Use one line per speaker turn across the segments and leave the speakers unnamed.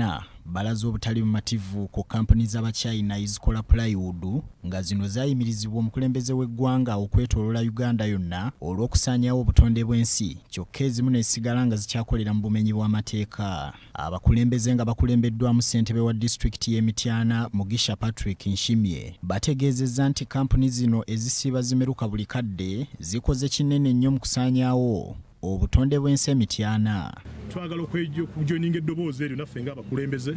Mityana balaze obutali bumativu ku kkampuni z'Abachina ezikola plywood nga zino zaayimirizibwa omukulembeze w'eggwanga okwetooloola Uganda yonna olw'okusaanyaawo obutonde bw'ensi kyokka ezimu ne zisigala nga zikyakolera mu bumenyi bw'amateeka. Abakulembeze nga bakulembeddwamu ssentebe wa disitulikiti y'e Mityana Mugisha Patrick Nshimye bategeezezza nti kkampuni zino ezisiiba zimeruka buli kadde zikoze kinene nnyo mu kusaanyaawo obutonde bw'ensi e Mityana.
Twagala okujoininga eddoboozi eryo naffe ng'abakulembeze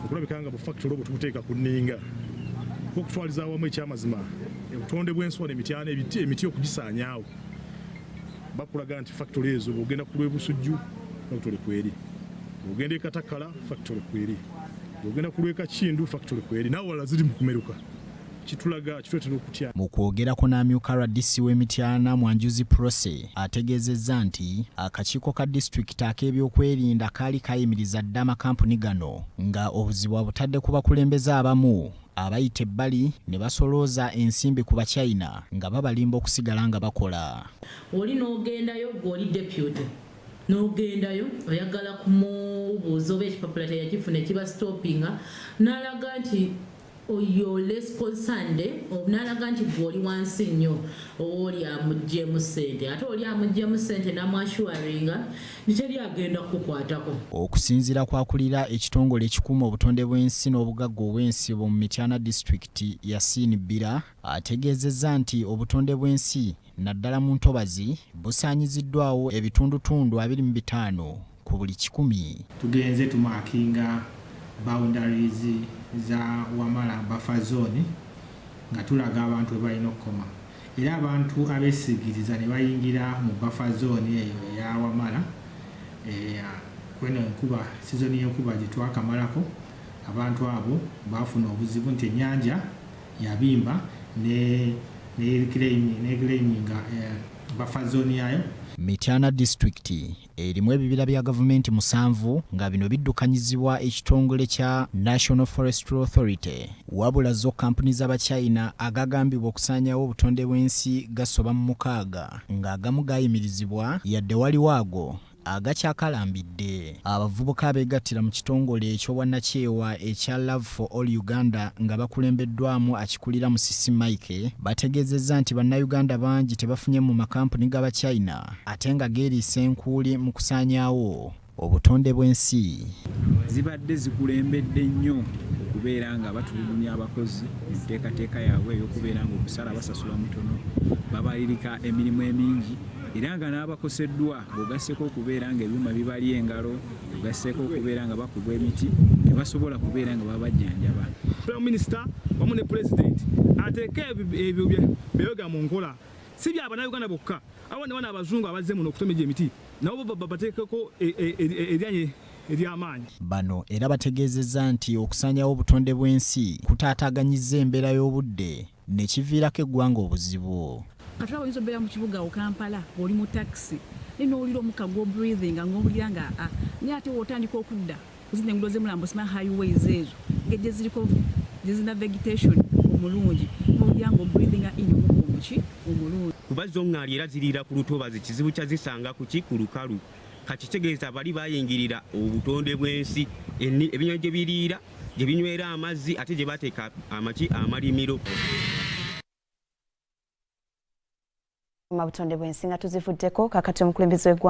okulabika nga bufactory obwo tubuteeka ku nninga okutwaliza awamu. Ekyamazima, obutonde bw'ensi wano e Mityana, emiti okugisaanyaawo, bakulaga nti factory ezo, bwogenda ku lw'e Busujju, factory kweri, bwogenda e Katakala, factory kweri, bwogenda ku lw'e Kakindu, factory kweri, nawe walala ziri mu kumeruka. Kitulaga kituleetera okutya.
Mu kwogerako n'amyuka RDC w'e Mityana, Mwanjuzi Prose, ategeezezza nti akakiiko ka disitulikiti ak'ebyokwerinda kaali kayimiriza dda amakampuni gano nga obuzibu abutadde ku bakulembeze abamu abayita ebbali ne basolooza ensimbi ku Bachina nga babalimba okusigala nga bakola.
Oli n'ogendayo, gw'oli deputy, n'ogendayo oyagala kumubuuza oba ekipapula teyakifuna ekiba stoppinga, n'alaga nti oyo less concerned, n'alaga nti gwe oli wansi nnyo owooli amuggyemu ssente, ate oli amuggyemu ssente n'amwassuringa nti teri agenda kukukwatako.
Okusinziira kwakulira ekitongole ekikuuma obutonde bw'ensi n'obugagga obw'ensibo mu Mityana Disitulikiti, Yasin Bbira, ategeezezza nti obutonde bw'ensi naddala mu ntobazi busaanyiziddwawo ebitundutundu 25 ku buli 100.
Tugenze tumarkinga boundaries za Wamala buffer zone nga tulaga abantu we balina okukoma, era abantu abeesigiriza ne bayingira mu buffer zone eyo eya Wamala. Kweno enkuba, sizoni y'enkuba gye twakamalako, abantu abo baafuna obuzibu nti ennyanja yabimba ne neclaiminga buffer zone yaayo.
Mityana Disitulikiti erimu ebibira bya gavumenti 7 nga bino biddukanyizibwa ekitongole kya National Forestry Authority. Wabula zo kampuni z'Abachina agagambibwa okusaanyawo obutonde bw'ensi gasoba mu 6, ng'agamu gayimirizibwa yadde waliwo ago agakyakalambidde. Abavubuka abeegattira mu kitongole eky'obwannakyewa ekya Love for All Uganda nga bakulembeddwamu akikulira Musisi Mike bategeezezza nti Bannayuganda bangi tebafunye mu makampuni g'Abachina ate nga geeriisa enkuuli mu kusaanyaawo obutonde bw'ensi.
Zibadde zikulembedde nnyo okubeera nga batulugunya abakozi mu nteekateeka yaabwe ey'okubeera nga omusala basasula mutono, babalirika emirimu emingi, era nga n'abakoseddwa ng'ogasseeko okubeera nga ebyuma bibali engalo, ogasseeko okubeera nga bakubwa emiti, tebasobola kubeera nga babajjanjaba.
Prime Minister wamu ne President ateeke ebyo byeyogera mu nkola, si bya Bannayuganda bokka, awo ne bano abazungu abazze muno okutema egyo emiti nabo bateekeko eryanye ery'amaanyi.
Bano era bategeezezza nti okusaanyawo obutonde bw'ensi kutaataaganyizza embeera y'obudde ne kiviirako eggwanga obuzibu.
Kati olaba oyinza obeera mu kibuga awo Kampala, ng'oli mu takisi, naye n'owulira omukka gw'obreathinga ng'owulira nga a, naye ate w'otandika okudda ku zino enguudo z'emulambo, sima highways ezo ng'ejje ziriko zirina vegetation omulungi, n'owulira ng'obreathinga in omukka omuki omulungi.
Kuba zo ŋŋaali era ziriira ku lutobazi, kizibu kya zisanga kuki ku lukalu. Kati kitegeeza bali bayingirira obutonde bw'ensi, ebinyonyi gye biriira, gye binywera amazzi, ate gye bateeka amaki, amalimiro.
Butonde bw'ensi nga tuzivuddeko, kakati omukulembeze w'eggwanga